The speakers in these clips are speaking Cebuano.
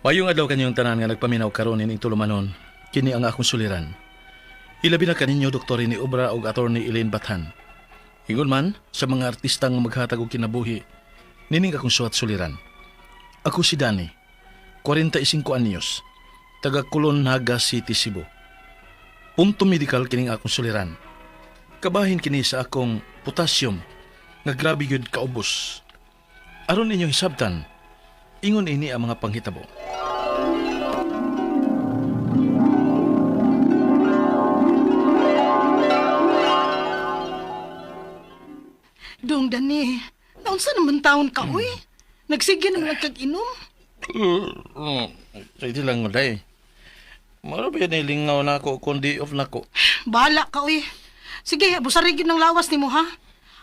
Payong adlaw kanyong tanan nga nagpaminaw karon ining tulumanon, kini ang akong suliran. Ilabi na kaninyo Dr. ni Obra ug Attorney Elaine Bathan. Ingon man sa mga artistang maghatag og kinabuhi, nining akong suwat suliran. Ako si Danny, 45 anyos, taga Colon, Naga City, Cebu. Punto medical kining akong suliran. Kabahin kini sa akong potassium nga grabe gyud kaubos. Aron inyong hisabtan, ingon ini ang mga panghitabo. Dong Dani, naunsa naman taon ka, uy? Nagsige naman lang kag inom. Pwede lang mo, day. Maro ba yan lingaw na ako, kundi off na ko. Bahala ka, uy. Sige, busari gyud ng lawas nimo ha.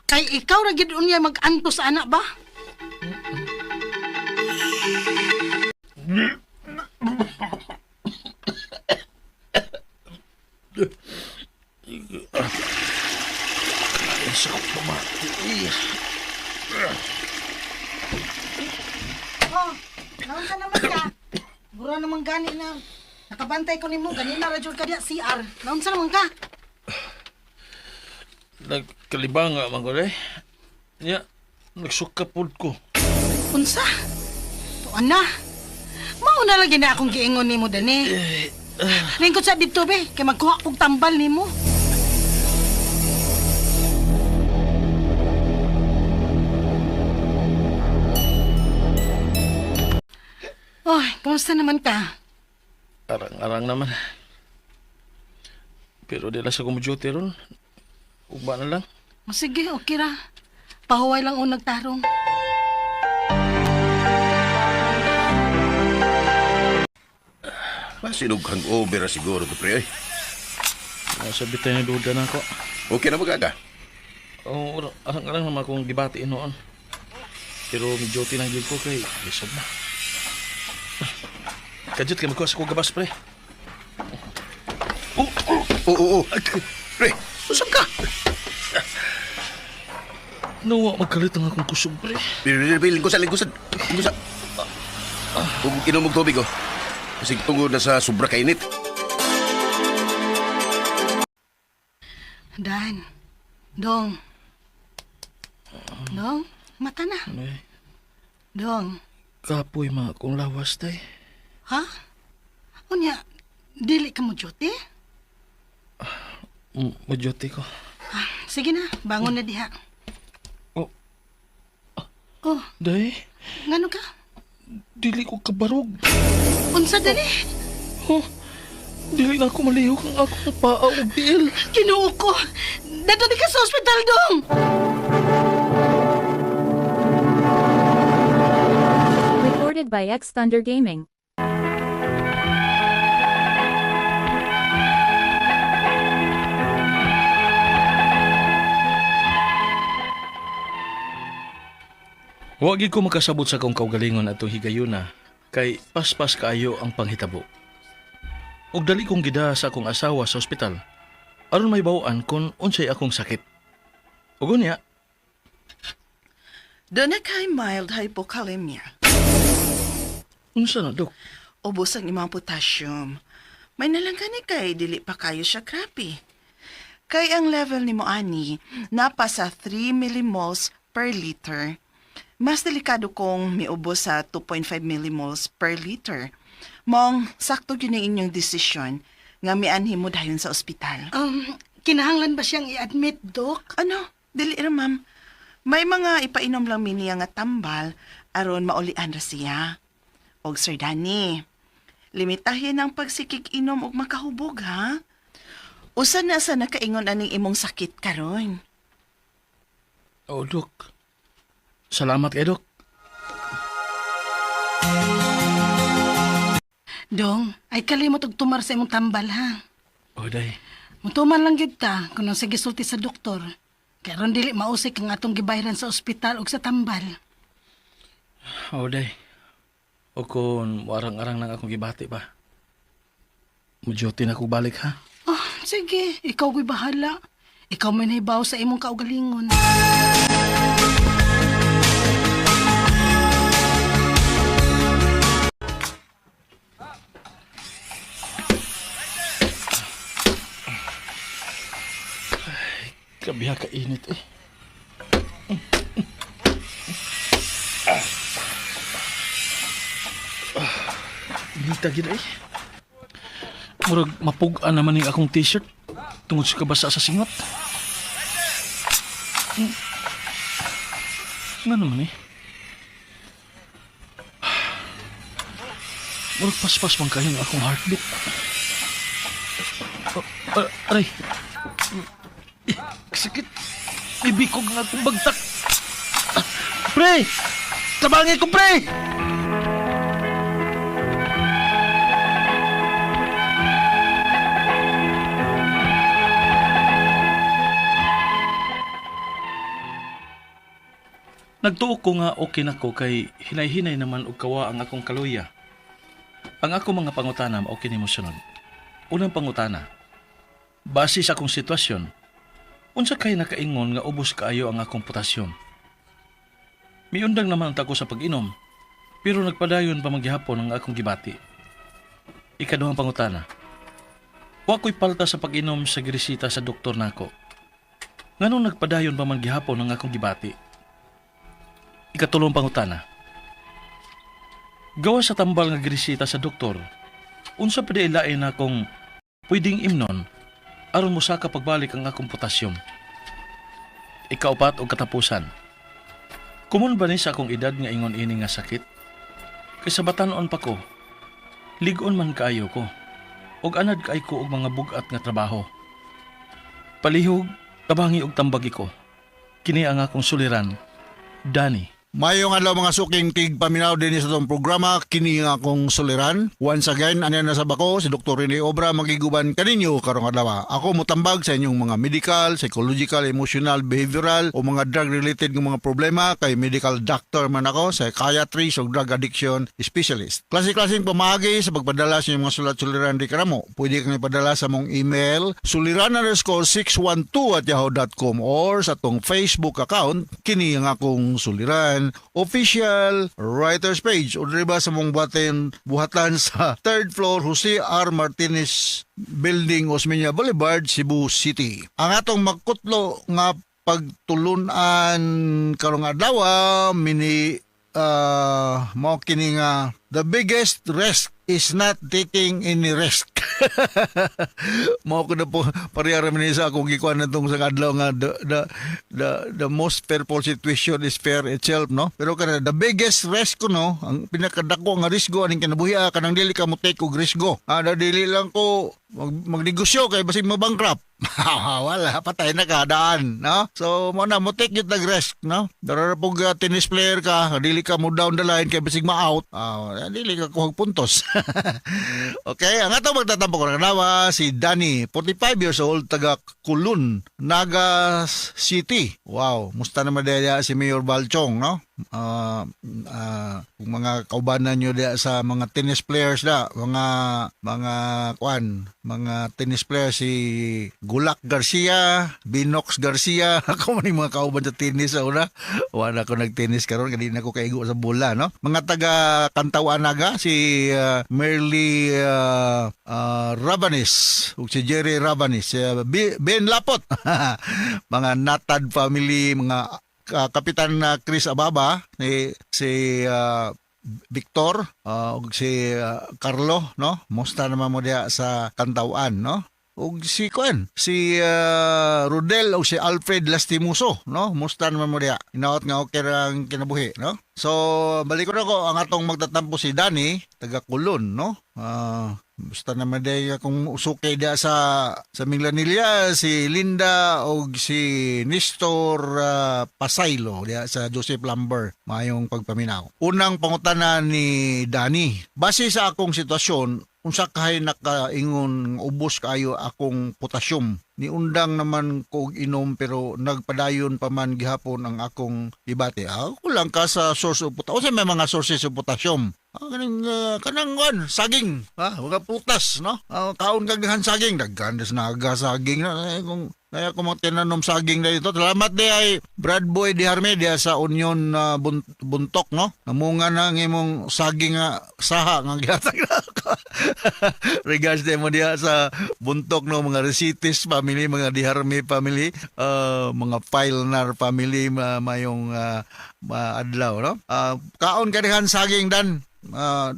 Kay ikaw ra gyud unya mag-antos sa anak ba? Ay, sa kong pamati. Oh, naunsa naman ka? Bura naman gani na. Nakabantay ko nimo ganina ra jud ka diya CR. Naunsa naman ka? Nagkalibang nga, man ko, day. Ya, nagsukapod ko. Unsa? Tuan na. Mao na lagi na akong giingon nimo Dani. Lingkod sa didto be, kay magkuha kog tambal nimo. Oy, kumusta naman ka? Arang-arang naman. Pero di lang sa kumuduty ron. Ugba na lang. O sige, okay ra. Pahuway lang o nagtarong. Masinog hangover ra siguro ko, pre. Ay, Nasa bitay na duda na ako. okay na magaga. Oo, arang-arang naman akong gibati noon. Pero may duty lang gyud ko kay lisod na. Kajut kay magkuha sa kong gabas, pre. Oh, oh, Oo, oo, oo. Pre, usap ka. Nawa, magkalit ang akong kusog, pre. Lingkusan, lingkusan. Lingkusan. Kung inom og tubig, oh. Kasi tungod na sa sobra kainit. Dan. Dong. Dong, mata na. Eh, Dong. kapoy mga akong lawas, tay. Ha? Unya, dili ka mo duty? Mo-duty ko. Ah, sige na, bangon na diha. Oh, Oh, day, ngano ka? dili ko kabarog. Unsa dali? Oh, dili na ako malihok ang akong paa o biil. Ginoo ko. Dadali ka sa ospital, dong. Recorded by X Thunder Gaming. Wa gid ko makasabot sa akong kaugalingon atong higayuna kay paspas kaayo ang panghitabo. Ug dali kong gida sa akong asawa sa ospital aron may bawaan kon unsay akong sakit. Ug unya, Doon na kay mild hypokalemia. unsa na dok? Ubos ang imong potassium. May nalang kani kay dili pa kayo siya krapi. Kay ang level nimo ani napa sa 3 millimoles per liter. Mas delikado kung miubos sa 2.5 millimoles per liter. Mong sakto gyud ang inyong desisyon nga mianhi mo dayon sa ospital. Kinahanglan ba siyang i-admit, Dok? Ano? Dili ra, ma'am. May mga ipainom lang mi niya nga tambal aron maulian ra siya. Og Sir Danny, limitahin ang pagsikig inom og makahubog ha. Usa na sa nakaingon aning imong sakit karon. Oh, dok. Salamat kay dok. Dong, ay kalimot og tumar sa imong tambal, ha? Oh, day. Mutuman lang gyud ta kung nang sige sulti sa doktor. Kay aron dili mausik ang atong gibayran sa ospital ug sa tambal. Oh, day. O kung warang-arang lang akong gibati ba. Mo-duty na ko balik ha. Oh, sige, ikaw ko'y bahala. Ikaw may nahibaw sa imong kaugalingon. Grabe ha kainit eh. Inita gid eh. Murag mapug-an naman ning akong t-shirt tungod sa kabasa sa singot. Nga naman eh. Murag paspas man kayo ang akong heartbeat. Oh, aray. Eh, sakit. Ibikog nga akong bagtak. Ah, pre! Tabangin ko, pre! Nagtuo ko nga okay na ko kay hinay-hinay naman og kawa ang akong kaluya. Ang ako mga pangutana mao kini mosunod. Unang pangutana. Base sa akong sitwasyon, unsa kay nakaingon nga ubos kaayo ang akong potasyum? Miundang naman ta ko sa pag-inom, pero nagpadayon pa maghapon ang akong gibati. Ikaduhang pangutana. Wa ko'y palta sa pag-inom sa giresita sa doktor nako. Nganong nagpadayon pa man gihapon ang akong gibati? Ikatulong pangutana. Gawa sa tambal nga giresita sa doktor, unsa pa di ilain akong pwedeng imnon aron mosaka pagbalik ang akong potasyum. Ikaupat og katapusan. Kumun ba ni sa akong edad nga ingon ini nga sakit? Kay sa batan-on pa ko, lig-on man kaayo ko. Og anad kay ko og mga bug-at nga trabaho. Palihog, tabangi og tambagi ko. Kini ang akong suliran, Danny. Mayong adlaw mga suking tig paminaw din sa itong programa kini nga akong suliran. Once again, anya na sa bako si Dr. Rene Obra magiguban kaninyo karong adlaw. Ako motambag sa inyong mga medical, psychological, emotional, behavioral o mga drug related nga mga problema kay medical doctor man ako, psychiatrist o drug addiction specialist. Klase-klaseng pamaagi sa pagpadala sa inyong mga sulat-suliran di karamo. Pwede kang ipadala sa mong email suliran_612@yahoo.com or sa tong Facebook account kini nga akong suliran official writers page o diri ba sa mong buhatin buhatan sa third floor Jose R. Martinez Building, Osmeña Boulevard, Cebu City. Ang atong magkutlo nga pagtulunan karong adlaw mini mao kini nga the biggest risk is not taking any risk. Mao ko na po pareha ra man ni sa akong gikuan natong sa adlaw nga the most fearful situation is fear itself, no? Pero kana the biggest risk ko, no, ang pinakadako nga risgo aning kinabuhi, kanang dili ka mo take og risgo, na dili lang ko magnegosyo kay basig mabankrupt. Wala, patay na ka daan, no? So mo na mo take it nag risk, no? Dara ra pug tennis player ka, dili ka mo down the line kay basig ma-out, dili ka kuhag puntos. Okay, ang ato magtatampo ko nawa si Danny, 45 years old, taga Kulun, Naga City. Wow, musta naman diya si Mayor Balchong, no? Kung mga kaubanan nyo diya sa mga tennis players da, mga kuan, mga tennis players si Gulak Garcia, Binox Garcia, ako man yung mga kauban sa tennis sa una. Wala ko nag-tennis karon kay di na ko kaigo sa bola, no? Mga taga Kantawan Naga si Merly Rabanis ug si Jerry Rabanis, si Ben Lapot. Mga Natad family, mga Kapitan na Chris Ababa, si Victor ug si Carlo, no? Musta naman mo diha sa Kantawan, no? Ug si kuan, si Rodel ug si Alfred Lastimoso, no? Musta naman mo diha? Inaot nga okay ra ang kinabuhi, no? So balik ko na ko ang atong magtatampo si Danny, taga Kulon, no? Basta naman day kung usukay diha sa Minglanilla si Linda og si Nestor Pasaylo diha sa Joseph Lumber. Maayong pagpaminaw. Unang pangutana ni Danny: base sa akong sitwasyon, unsa kahay nakaingon ubos kaayo akong potassium? Niundang naman ko og inom pero nagpadayon pa man gihapon ang akong debate. Kulang ka sa source of potassium. Unsa may mga sources of potassium? Kaning kanang kuan, saging, ha, mga prutas, no? Kaon kag daghan saging, daghan sa naga saging na eh, kung Kaya ko mga tinanom saging na dito. Salamat di ay Brad Boy di Harme diha sa Union Buntok, no? Namunga na ang imong saging nga saha nga gihatag na ako. Regards din mo diha sa Buntok, no? Mga Recitis family, mga Diharme family, mga Filnar family, mayong maadlaw, no? Kaon kanihan saging dan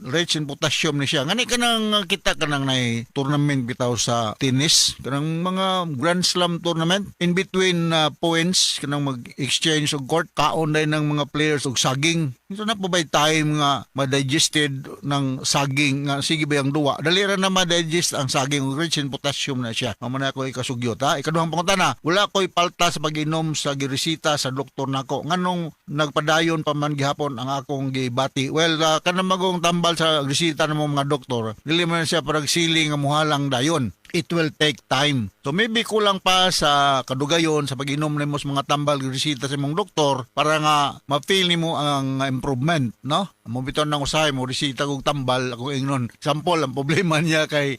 rich in potassium ni siya. Ngani kanang kita kanang nay tournament bitaw sa tennis, kanang mga Grand Slam tournament in between points kanang mag-exchange og court, kaon day ng mga players og saging. Ito na po ba'y time nga ma-digested ng saging nga sige ba yung duwa. Dali ra na ma-digest ang saging ug rich in potassium na siya. Mao man ako ikasugyot ha. Ikaduhang pangutana, wala ko'y palta sa pag-inom sa giresita sa doktor nako. Nganong nagpadayon pa man gihapon ang akong gibati? Well, kanang magong tambal sa resita ng mga doktor, dili man siya parang siling nga muhalang dayon. It will take time. So maybe kulang pa sa kadugayon sa pag-inom nimo sa mga tambal resita sa imong doktor para nga ma-feel nimo ang improvement, no? Mo bitaw nang usahay mo resita kog tambal ako ingnon. Sample ang problema niya kay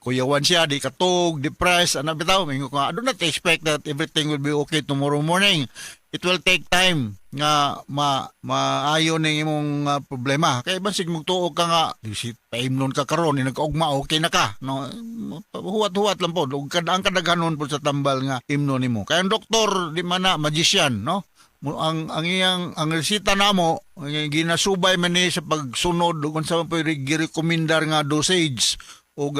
kuyawan siya, di katog, depressed, ana bitaw. Mingon ko nga, do not expect that everything will be okay tomorrow morning. It will take time nga maayo ning imong problema. Kay basig magtuo ka nga di si paimnon ka karon ni nagkaugma okay na ka, no? Huwat-huwat lang po ug ang kadaghanon po sa tambal nga imnon nimo. Kay ang doktor di man na magician, no? Ang iyang ang resita namo ang ginasubay man ni sa pagsunod ug unsa man po girekomendar nga dosage ug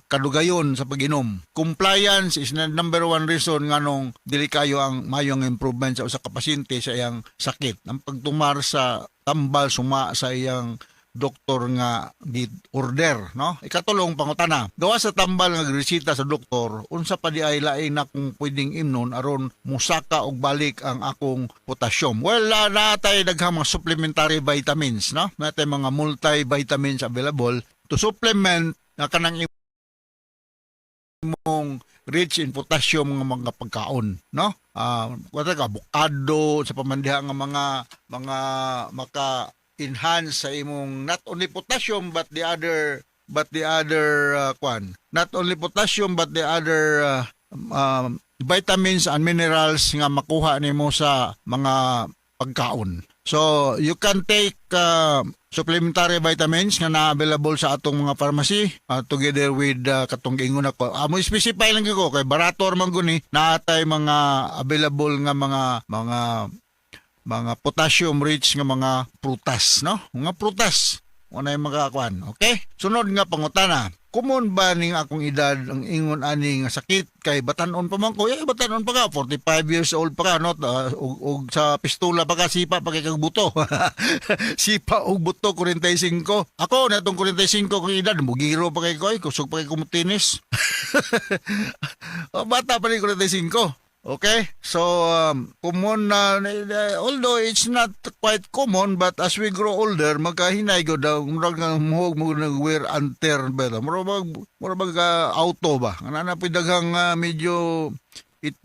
kadugayon sa pag-inom. Compliance is the number one reason nganong dili kayo ang mayong improvement sa usa ka pasyente sa iyang sakit. Ang pagtumar sa tambal suma sa iyang doktor nga gi-order, no? Ikatulong pangutana. Gawa sa tambal nga resita sa doktor, unsa pa di ay lain na kung pwedeng imnon aron musaka og balik ang akong potassium? Well, natay daghang mga supplementary vitamins, no? Natay mga multivitamins available to supplement na kanang imong rich in potassium nga mga pagkaon, no? Wala ka avocado sa pamandiha nga mga maka enhance sa imong not only potassium but the other kwan. Not only potassium but the other vitamins and minerals nga makuha nimo sa mga pagkaon. So, you can take supplementary vitamins nga na available sa atong mga pharmacy together with katong giingon ako. Mo specify lang gyud ko kay barato man guni, naatay mga available nga mga potassium rich nga mga prutas, no? Mga prutas. Una yung mga kuan. Okay? Sunod nga pangutana. Common ba ning akong edad ang ingon ani nga sakit kay batanon pa man ko? Eh, batanon pa ka, 45 years old pa ka, no? Ug sa pistola pa ka, sipa pa kay kag buto. Sipa og buto 45. Ako na tong 45 kong edad, mugiro pa kay ko, ay, kusog pa kay ko motinis. O, bata pa rin 45. Okay? So, common na, although it's not quite common, but as we grow older, magkahinay ko daw, murag nga muhog mo nag wear and tear ba? Murag bag auto ba? Ano na po daghang medyo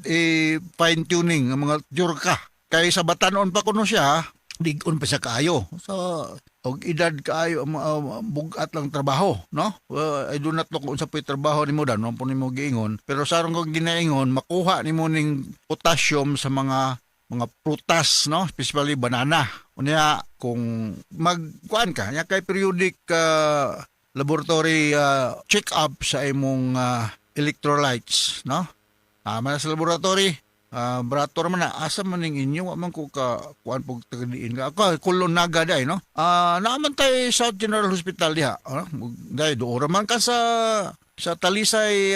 eh, fine tuning ang mga tiyurka. Kay sa batanon pa kuno siya, ligon pa siya kaayo. So, og edad kaayo bugat lang trabaho, no? Well, I do not know kung unsa po'y trabaho nimo dan, po nimo giingon, pero sarong kong ginaingon, makuha nimo ning potassium sa mga prutas, no? Especially banana. Unya kung magkuan ka, nya kay periodic laboratory check up sa imong electrolytes, no? Tama na sa laboratory. Barato man na asa man ning inyo, wa man ko ka kuan pug taga-diin ka ako kulon naga day, no? Naa man tay South General Hospital diha, no? Day doora man ka sa Talisay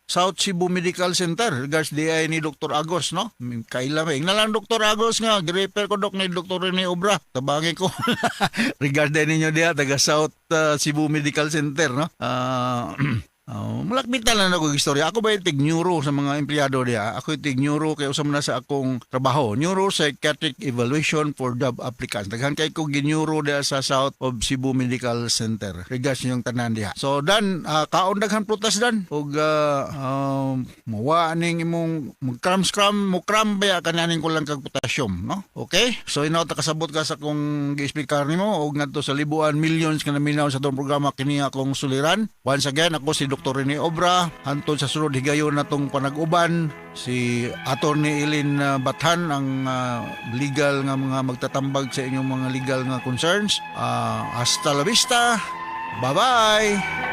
South Cebu Medical Center. Regards di ay ni Dr. Agos, no? Kaila may na lang Dr. Agos nga gi-refer ko dok ni Dr. Rene Obra, tabangi ko. Regards din ninyo diha taga South Cebu Medical Center, no? Oh, malakbitan lang ako istorya. Ako ba yung tig-neuro sa mga empleyado diha? Ako yung tig-neuro kay usam na sa akong trabaho. Neuropsychiatric evaluation for job applicants. Daghan kay ko gineuro diha sa South of Cebu Medical Center. Regards ninyong tanan diha. So dan kaon daghan prutas dan ug muwa ning imong mag-cram mo cram ba kananing kulang kag potassium, no? Okay? So inaw ta kasabot ka sa akong gi-explicar nimo ug ngadto sa libuan millions nga naminaw sa atong programa kini akong suliran. Once again, ako si Dr. Dr. Rene Obra. Hantod sa sunod higayon natong panag-uban, si Attorney Eileen Bathan ang legal nga mga magtatambag sa inyong mga legal nga concerns. Hasta la vista. Bye-bye.